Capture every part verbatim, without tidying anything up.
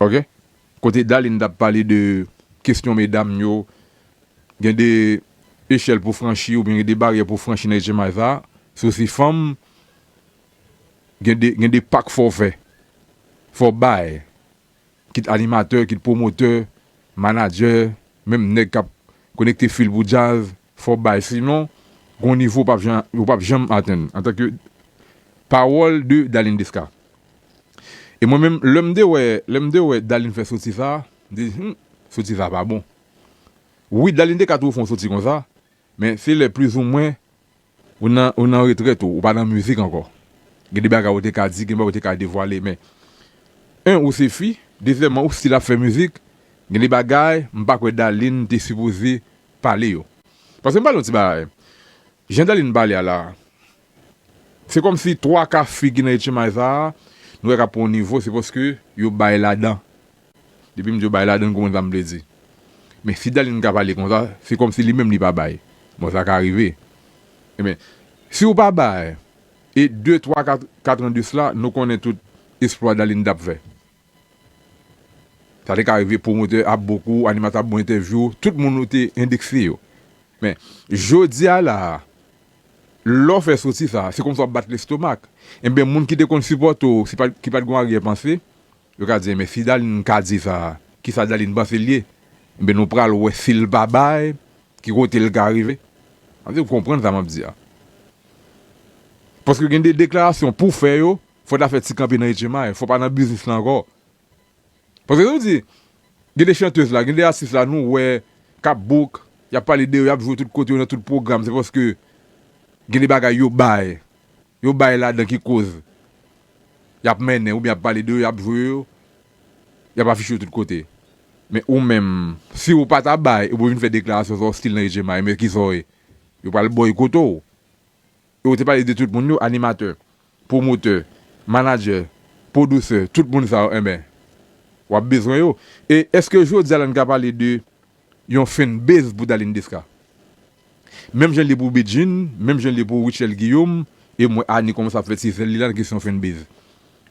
Ok? Kote Darline t ap pale de kesyon medam yo, gen de echèl pou franchi oubyen gen de baryè pou franchi nan H M I sa, si w se fanm, gen de, gen de pak fò w fè. Fò w bay. Kit animatè, kit pwomotè, manadjè, menm nèg k ap konekte fil pou djaz, fò w bay. Sinon, gon nivo w p ap jan-, ou p ap janm atenn. Antanke pawòl de Darline Desca. E mwen menm, lè m te wè, lè m te wè Darline fè soti sa, m te di, hmm, soti sa pa bon. Wi, Darline te ka twouve fè yon soti konsa, men se lè plizoumwen ou nan, ou nan retrèt ou, ou pa nan mizik ankò. Gen de bagay ou te ka di, gen de bagay ou te ka devwale, men, en, ou se fi, dezyèmman, ou stil ap fè mizik, gen de bagay, m pa kwè Darline te sipoze pale yo. Paske m pale yon ti bagay. Jan Darline pale a la, se kòmsi twa ka fi ki nan H M I sa a, nou wè k ap pran yon nivo, se paske yo bay ladan. Depi m di yo bay ladan, n konprann sa m vle di. Men si Darline ka pale konsa, se kòmsi li menm li pa bay. Bon, sa ka rive. Ebyen, si w pa bay, e de, twa, kat, kat an de sila, nou konnen tout esplwa Darline t ap fè. Sa te ka rive pwomotè ap book ou, animatè ap ba w entèvyou, tout moun ou te endekse yo. Men, jodi a la a, lè w fè soti sa, se kòmsi w ap bat lestomak. Enben, moun ki te konn sipòte w, se pa, ki pa t gen aryè panse, yo ka di, men si Darline ka di sa, kisa Darline panse l ye? Enben, nou pral wè si l pa bay, ki kote l ka rive. Ann di w konprann sa m ap di a. Paske gen de deklarasyon pou w fè yo, fò w ta fè ti kanpe nan H M I, fò w pa nan biznis la ankò. Paske nou di, gen de chantèz la, gen de atis la, nou wè, k ap book, y ap pale de yo, y ap jwe tout kote yo, nan tout pwogram, se paske gen de bagay yo bay. Yo bay ladan ki koz y ap mennen, oubyen y ap pale de yo, y ap jwe yo, y ap afiche yo tout kote. Men ou menm, si ou pa ta bay, epi w vin fè deklarasyon sa w stil nan H M I, men kisa w ye? Yo pral boykote w. E ou te pale de tout moun yo, animatè, pwomotè, manadjè, pwodiktè, tout moun sa yo, enben, w ap bezwen yo. E èske jodi a la n ka pale de yon fanbase pou Darline Desca? Menm jan l ye pou Bedjine, menm jan l ye pou Rutshelle Guillaume, e m wè Annie kòmanse ap fè ti zèl li la nan kesyon fanbase.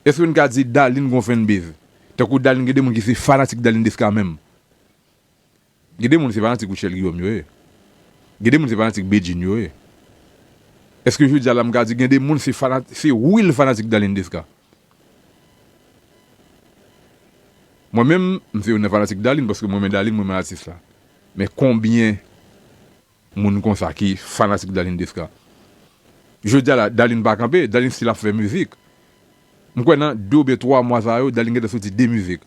Èske n ka di Darline gon fanbase? Tankou Darline gen de moun ki se fanatik Darline Desca menm. Gen de moun se fanatik Rutshelle Guillaume yo ye. Gen de moun se fanatik Bedjine yo ye. Èske jodi a la m ka di gen de moun se fanat-, se real fanatik Darline Desca? Mwen menm, m se youn nan fanatik Darline paske mwen renmen Darline, mwen renmen atis la. Men konbyen moun konsa ki fanatik Darline Desca? Jodi a la, Darline pa kanpe, Darline still ap fè mizik. M kwè nan de oubyen twa mwa sa yo, Darline gentan soti de mizik.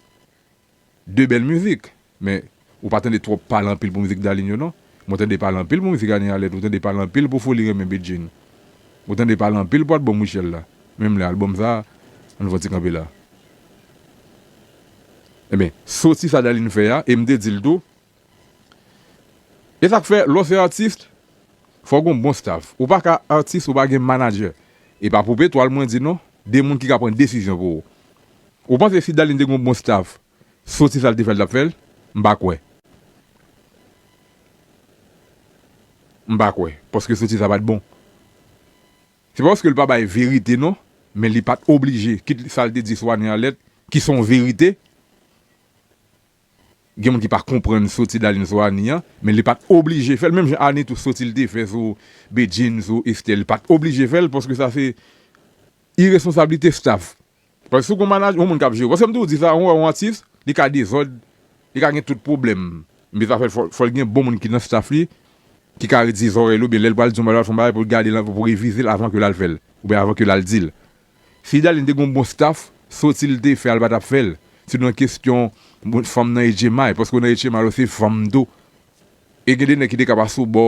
De bèl mizik, men ou pa tande twòp pale anpil pou mizik Darline yo non. Mwen tande pale anpil pou mizik Annie Arlette, ou tande pale anpil pou Foli Renmen Bedjine. Ou tande pale anpil pou albòm Rutshelle la. Menm lè albòm sa, ann fè yon ti kanpe la. Ebyen, soti sa Darline fè a, e m te di l tou, e sa k fè, lè w se atis, fò w gen yon bon staff. Ou pa ka atis, ou pa gen manadjè. E pa pou petwal mwen di non, de moun ki ka pran desizyon pou ou. Ou panse si Darline te gen yon bon staff, soti sa l te fè l t ap fè l? M pa kwè. M pa kwè. Paske soti sa pa t bon. Se pa paske l pa bay verite non, men li pa t oblije. Kit sa l te di sou Annie Arlette, ki se yon verite, gen moun ki pa konprann soti Darline sou Annie an, men li pa t oblije fè l. Menm jan Annie tou soti l te fè sou Bedjine, sou Esther, li pa t oblije fè l, paske sa se iresponsablite staff. Paske si w gon manaj, yon moun k ap jere w. Paske m toujou di sa, yon, yon atis, li ka dezòd, li ka gen tout pwoblèm. Men sa fè fò, fò l gen bon moun ki nan staff li, ki ka redi zòrèy li, oubyen lè l pral di yon bagay, l pral fè yon bagay pou l gade l, pou revize l avan ke l al fè l, oubyen avan ke l al di l. Si Darline te gen yon bon staff, soti l te fè a, l pa t ap fè l. Se nan kesyon fanm nan H M I, paske w nan H M I, se fanm tou. E gen de nèg ki te ka pase w bò,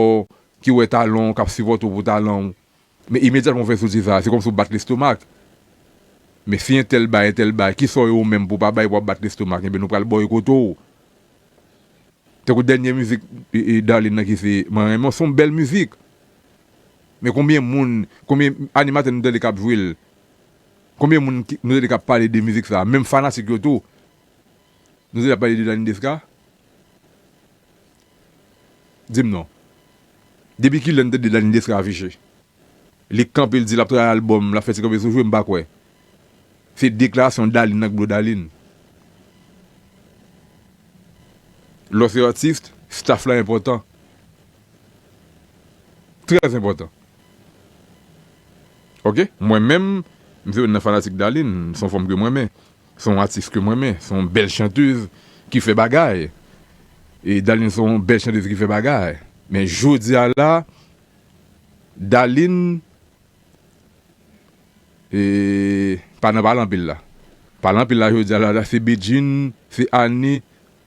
ki wè talan w, k ap sipòte w pou talan w. Men imedyatman w fè soti sa, se kòmsi w bat lestomak. Men si entèl bay, entèl bay, kisa w ye ou menm pou w pa bay, pou w ap bat lestomak? Enben, nou pral bòykote w. Tankou dènye mizik, e, e, Darline nan ki se Mwen Renmen W, se yon bèl mizik. Men konbyen moun, konbyen animatè nou tande k ap jwe l? Konbyen moun ki, nou tande k ap pale de mizik sa? Menm fanatik yo tou. Nou tande ap pale de Darline Desca? Di m non. Depi kilè n tande Darline Desca afiche? Li kanpe, l di l ap travay albòm, l ap fè ti kanpe sou jwe, m pa kwè. Se deklarasyon Darline nan k blo Darline. Lè w se atis, staff la enpòtan. Trè enpòtan. Ok? Mwen menm, m se youn nan fanatik Darline, se yon fanm ke mwen renmen, se yon atis ke mwen renmen, se yon bèl chantèz ki fè bagay. E Darline se yon bèl chantèz ki fè bagay. Men jodi a la, Darline e, pa nan pale anpil la. Pale anpil la, jodi a la, la se Bedjine, se Annie,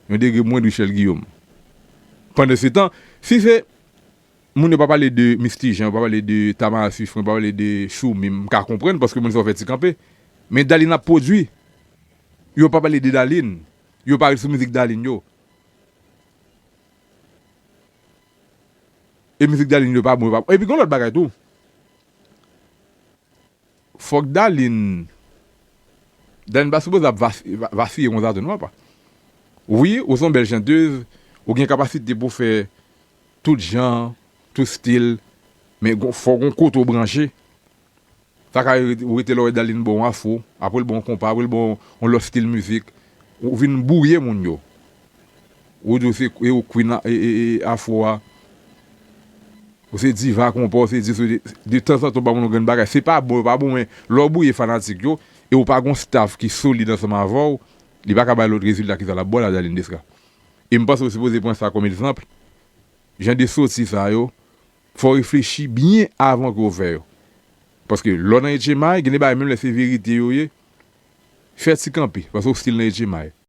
yon degre mwens Rutshelle Guillaume. Pandansetan, si se moun yo pa pale de Misty Jean, yo pa pale de Tamara Suffren, yo pa pale de Choumi, m ka konprann paske moun sa yo fè ti kanpe. Men Darline ap pwodui. Yo pa pale de Darline. Yo pa ret sou mizik Darline yo. E mizik Darline yo pa bon, yo pa bon. Epi gen lòt bagay tou. Fòk Darline, Darline pa sipoze ap vas- va- vasiye konsa tou non, papa. Wi, ou se yon bèl chantèz, ou gen kapasite pou fè tout jan, tout stil, men gon- fòk gon kote ou branche. Sa ka rete, ou rete la, ou wè Darline ba w afro, apre l ba w konpa, apre l ba w yon lòt stil mizik, ou vin bwouye moun yo. Ou di w se, e ou queen a- e, e, e, afro a. Ou se diva konpa, ou se dis, ou de, de tanzantan w ba moun yon grenn bagay. Se pa bon, yo pa bon, men lè w bwouye fanatik yo, e ou pa gon staff ki solid ansanm avè w, li pa ka bay lòt rezilta ki sa l ap ba w la, Darline Desra. E m panse w sipoze pran sa kòm egzanp. Jan de soti sa yo, fò w reflechi byen avan ke w fè yo. Paske lè w nan H M I, gen de bagay menm lè se verite yo ye, fè ti kanpe, paske w still nan H M I.